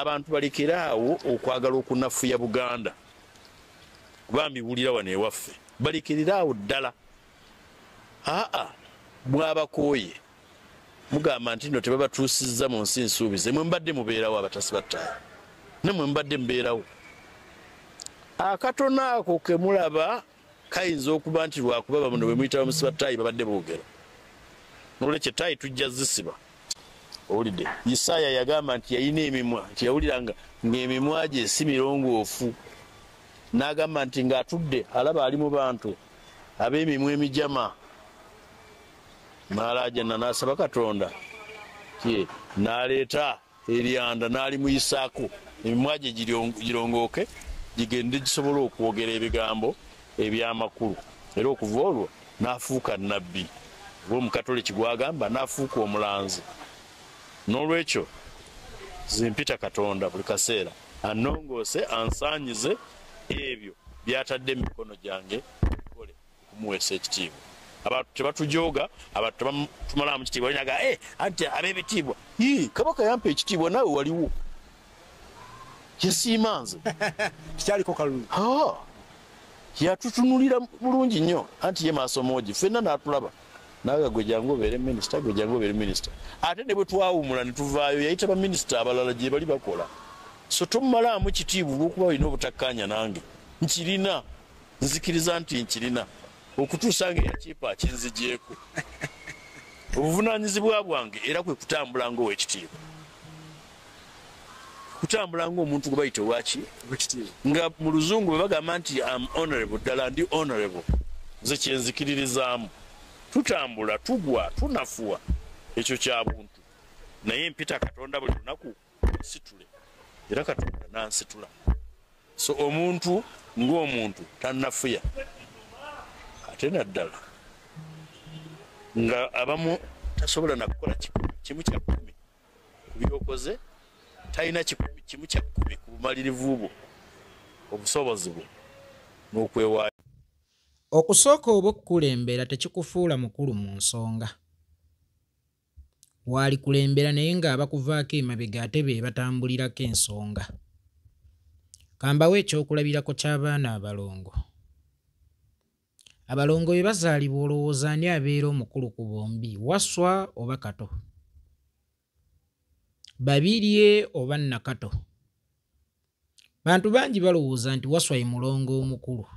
Abantu balekere awo okwagala okunafuya Buganda, kuba mbiwulira wano ewaffe. Balekerere awo ddala. Aa, mwabakooye, mugamba nti nno tebabatuusizza mu nsi nsuubize. Mwe mbadde mubeerawo, abatasi battaayi, nammwe mbadde mubeerawo. Akatono ako kemulaba kayinza okuba nti lwakuba bamuno bwe muyita bamusiba ttaayi babadde boogera. Nolwekyo ettaayi tujja zisiba. Owulidde, Isaaya yagamba nti yalina emimwa, nti yawuliranga ng'emimwa gye si mirongoofu, n'agamba nti ng'atudde alaba ali mu bantu ab'emimwa emijama, n'alaajana n'asaba Katonda ye n'aleeta eryanda n'alimuyisaako, emimwa gye girongooke, gigende gisobole okwogera ebigambo ebyamakulu. Era okuva olwo n'afuuka nabbi, oba Omukatoliki gwagamba n'afuuka omulanzi. N'olwekyo zimpita Katonda buli kaseera annongoose, ansaanyize ebyo byatadde mu mikono gyange, bikole okumuweesa ekitiibwa. Abantu tebatujooga, abantu tebatumalamu kitiibwa. Naga eh, anti ab'ebitiibwa. Ii, Kabaka yampa ekitiibwa, naawe waliwo yasiima nze. Kikyaliko kalulu. Ah, yatutunulira bulungi nnyo, anti ye maaso moogi, ffenna n'atulaba naga, "Gwe jangu obeere minisita, gwe jangu obeere minisita." Ate ne bwe twawumula ne tuvaayo, yayita baminisita abalala gye bali bakola. So tomumalaamu kitiibwa olwokuba olina obutakkaanya nange. Nkirina, nzikiriza nti nkirina okutuusa nga eyakiipa akinzigyeko. Obuvunaanyizibwa bwange era kwe kutambula ng'owekitiibwa, kutambula ng'omuntu gwe bayita owaki Wekitiibwa. Nga mu Luzungu bwe bagamba nti am honorable, ddala ndi honorable, nze kyenzikiririzaamu. Tutambula, tugwa, tunafuwa, ekyo kya buntu, naye mpita Katonda buli lunaku nsitule, era Katonda nansitula. So omuntu ng'omuntu tannafuya, ate naddala nga abamu tasobola nakukola 1/10 ku byokoze, talina 1/10 ku bumalirivu bwo, obusobozi bwo n'okwewaayo. Okusooka oba okukulembera tekikufuula mukulu mu nsonga. Waalikulembera naye ng'abakuvaako emabega ate be batambulirako ensonga. Kambawe ekyokulabirako ky'abaana abalongo. Abalongo bwe bazaalibwa, olowooza ani abeera omukulu ku bombi, Wasswa oba Kato? Babirye oba Nakato? Bantu bangi balowooza nti Wasswa ye mulongo omukulu,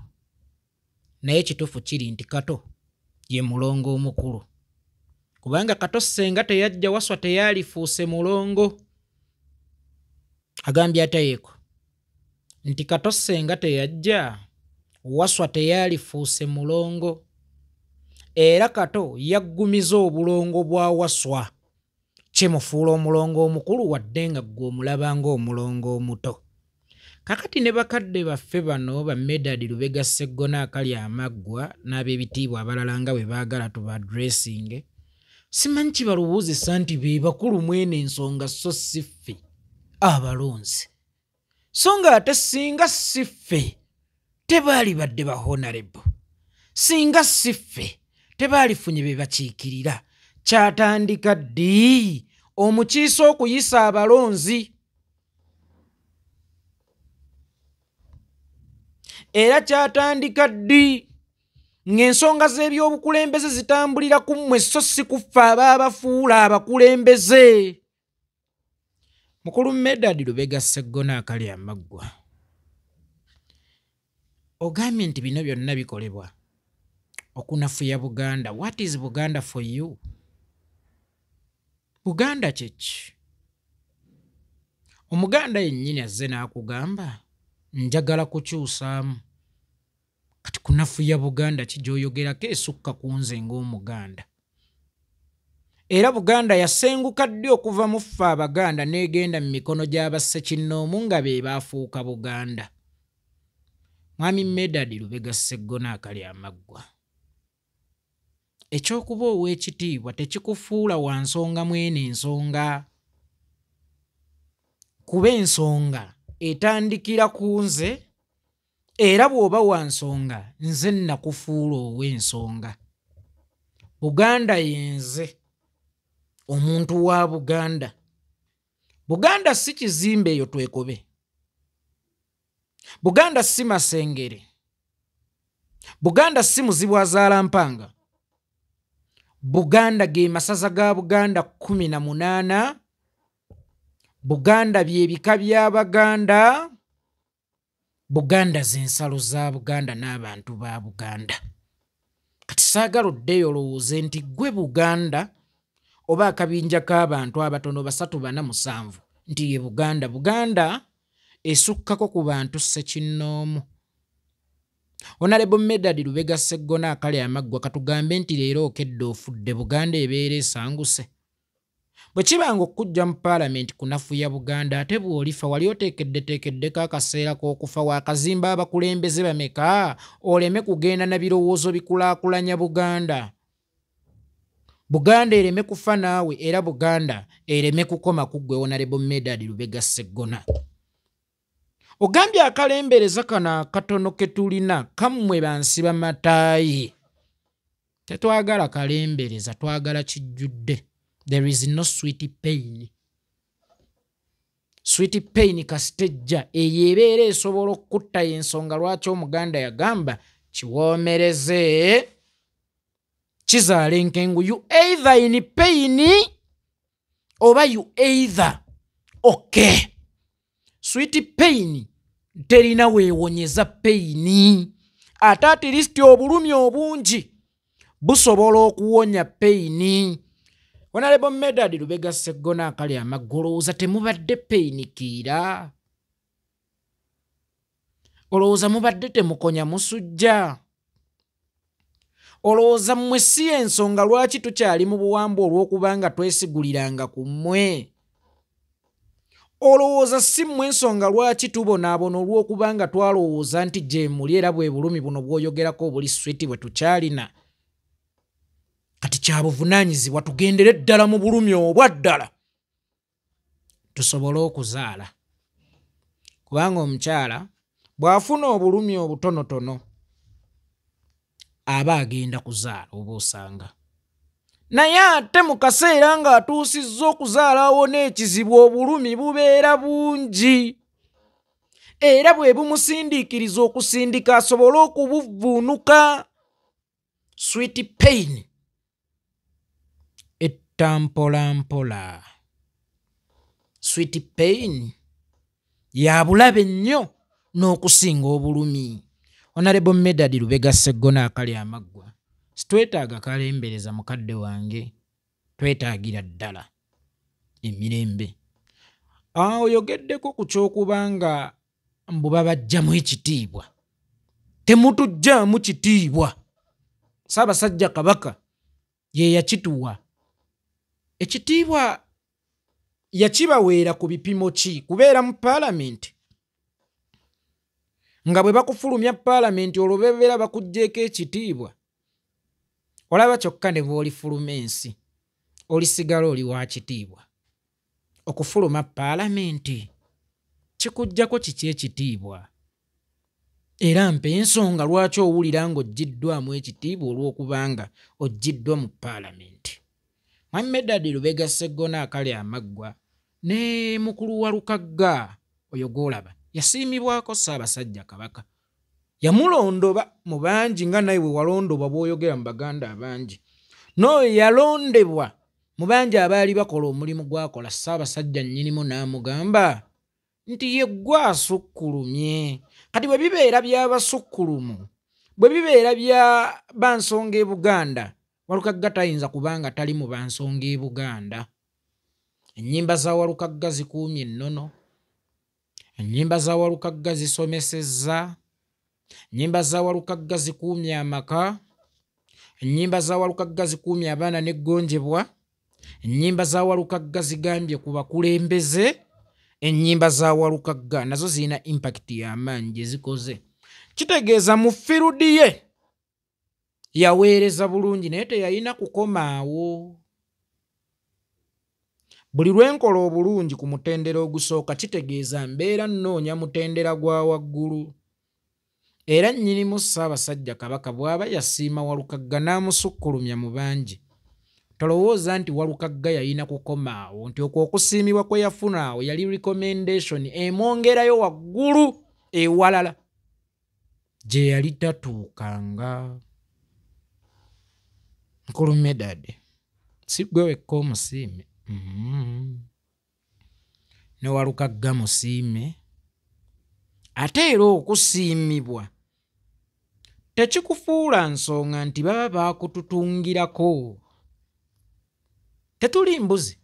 naye ekituufu kiri nti Kato ye mulongo omukulu, kubanga Kato ssenga teyajja, Wasswa teyaalifuuse mulongo. Agambye atya yeeko nti Kato ssenga teyajja, Wasswa teyaalifuuse mulongo, era Kato yaggumiza obulongo bwa Wasswa, kimufuula omulongo omukulu, wadde nga ggwe omulaba ng'omulongo omuto. Kakati ne bakadde baffe bano ba Medard Lubega Sseggona akali amaggwa n'ab'ebitiibwa abalala nga bwe baagala tuba addressinge, simanyi kibalubuuzisa nti be bakulu mwene ensonga, so si ffe abalonzi. So ng'ate singa si ffe tebaali badde ba honorable, singa si ffe tebaalifunye be bakiikirira. Kyatandika ddi omukiise okuyisa abalonzi? Era kyatandika ddi ng'ensonga z'ebyobukulembeze zitambulira ku mmwe, so si kuffe abaabafuula abakulembeze? Mukulu Medard Lubega Sseggona akali amaggwa, ogambye nti bino byonna bikolebwa okunafuya Buganda. What is Buganda for you? Buganda kyeki? Omuganda yennyini azze n'akugamba njagala kukyusaamu. Kati kunafuya Buganda ki gy'oyogerako esukka ku nze ng'Omuganda? Era Buganda yasenguka ddi okuva mu ffe Abaganda n'egenda mu mikono gy'abassekinnoomu nga be baafuuka Buganda? Mwami Medard Lubega Sseggona akali amaggwa, ekyokuba ow'ekitiibwa tekikufuula wa nsonga mwene ensonga, kuba ensonga etandikira ku nze. Era bw'oba wa nsonga, nze nnakufuula ow'ensonga. Buganda yenze omuntu wa Buganda. Buganda si kizimbe eyo twekobe. Buganda si Masengere. Buganda si Muzibu azaala mpanga. Buganda ge masaza ga Buganda 18. Buganda byebika by'Abaganda. Buganda z'ensalo za Buganda n'abantu ba Buganda. Kati saagala oddeyo olowooze nti ggwe Buganda oba akabinja k'abantu abatono 3, 4, 7 nti ye Buganda. Buganda esukkako ku bantu ssekinnoomu. Honorable Medard Lubega Sseggona akali amaggwa, katugambe nti leero okedde ofudde, Buganda ebeera esanguse. Bwe kibanga okujja mu paalamenti kunafuya Buganda, ate bw'olifa wali oteekeddeteekeddeko akaseera k'okufa, waakazimba abakulembeze bameka oleme kugenda na birowoozo bikulaakulanya Buganda. Buganda ereme kufa naawe, era Buganda ereme kukoma ku ggwe Honorable Medard Lubega Sseggona. Ogambye akalembereza kano akatono ke tulina kammwe bansiba mataayi. Tetwagala kalembereza, twagala kijjudde. There is no sweet pain. Sweet pain kasitejja eyo ebeera esobola okutta, ensonga lwaki Omuganda yagamba kiwoomereze kizaala enkengu. You either in pain oba you either okay. Sweet pain terina weewonyeza pain, ate at least obulumi obungi busobola okuwonya pain. Honorable Medard Lubega Sseggona akali amaggwa, temubadde pain kiira? Olowooza mubadde temukonya musujja? Olowooza mmwe si ensonga lwaki tukyali mu buwambu olw'okubanga twesiguliranga ku mmwe? Olowooza si mmwe ensonga lwaki tubonaabona olw'okubanga twalowooza nti gye muli, era bwe bulumi buno bw'oyogerako obuli sweet bwe tukyalina? Kati kyabuvunaanyizibwa tugendere ddala mu bulumi obwa ddala tusobole okuzaala, kubanga omukyala bw'afuna obulumi obutonotono aba agenda kuzaala oba osanga, naye ate mu kaseera ng'atuusizza okuzaala awona ekizibu, obulumi bubeera bungi, era bwe bumusindiikiriza okusindika asobole okubuvvuunuka. Sweet pain etta mpola mpola. Sweet pain ya bulabe nnyo n'okusinga obulumi. Honorable Medard Lubega Sseggona akali amaggwa, sitwetaaga kalembereza mukadde wange, twetaagira ddala emirembe. Oyogeddeko ku ky'okubanga mbu babajjamu ekitiibwa. Temutuggyaamu kitiibwa. Ssaabasajja Kabaka ye yakituwa. Ekitiibwa yakibaweera ku bipimo ki? Kubeera mu paalamenti, nga bwe bakufulumya paalamenti olwo bebeera bakuggyeeko ekitiibwa. Olaba kyokka ne bw'olifuluma ensi olisigala oli wa kitiibwa. Okufuluma paalamenti kikuggyako kiki ekitiibwa? Era mpa ensonga lwaki owulira ng'oggyiddwamu ekitiibwa olw'okubanga oggyiddwa mu paalamenti. Mwami Medard Lubega Sseggona akali amaggwa ne mukulu wa Lukagga oyo gw'olaba yasiimibwako Ssaabasajja Kabaka. Yamulondoba mu bangi nga naye bwe walondobwa bw'oyogera mu Baganda abangi. N'oyo yalondebwa mu bangi abaali bakola omulimu gw'akola, Ssaabasajja nnyinimu n'amugamba nti ye ggwe asukkulumye. Kati bwe bibeera by'abasukkulumu, bwe bibeera bya bansonga e Buganda, Walukagga tayinza kubanga tali mu bansonga e Buganda. Ennyimba za Walukagga zikuumye ennono, ennyimba za Walukagga zisomesezza, ennyimba za Walukagga zikuumye amaka, ennyimba za Walukagga zikuumye abaana n'eggonjebwa, ennyimba za Walukagga zigambye ku bakulembeze, ennyimba za Walukagga nazo zirina impact y'amaanyi gye zikoze. Kitegeeza mu field ye yaweereza bulungi, naye teyalina kukomaawo. Buli lwe nkola obulungi ku mutendera ogusooka kitegeeza mbeera nnoonya mutendera gwa waggulu. Era nnyinimu Ssaabasajja Kabaka bw'aba yasiima Walukagga n'amusukkulumya mu bangi, Tolowooza nti Walukagga yalina kukomaawo, nti okwo okusiimibwa kwe yafuna awo yali recommendation emwongerayo waggulu ewalala gye yali tatuukanga. Nkulu Medard, si ggwe wekka omusiime, ne Walukagga musiime. Ate era okusiimibwa tekikufuula nsonga nti baba baakututungirako. Tetuli mbuzi,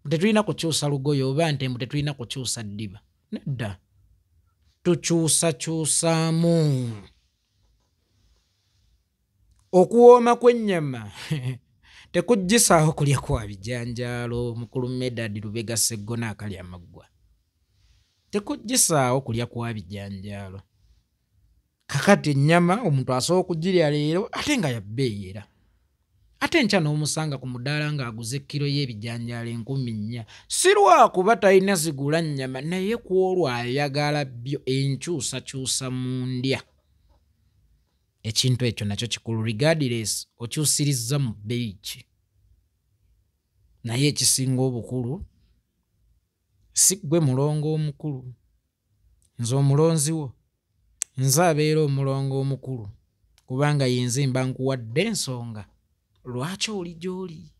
tetulina kukyusa lugoye oba nte mbu tetulina kukyusa ddiba. Nedda, tukyusakyusaamu. Okuwooma kw'ennyama tekuggisaawo kulya kwa bijanjaalo. Mukulu Medard Lubega Sseggona akalya amaggwa, tekuggisaawo kulya kwa bijanjaalo. Kakati ennyama omuntu asobola okugirya leero ate nga ya bbeeyi, era ate enkya n'omusanga ku mudaala ng'aguze ekkiro y'ebijanjaalo 4000. Si lwakuba talina zigula nnyama, naye ku olwo ayagala byo. Enkyusakyusa mu ndya, ekintu ekyo nakyo kikulu, regardless okyusirizza mu bbeeyi ki. Naye ekisinga obukulu, si ggwe mulongo omukulu, nze omulonzi wo, nze abeera omulongo omukulu, kubanga yenze mba nkuwadde ensonga lwaki oli gy'oli.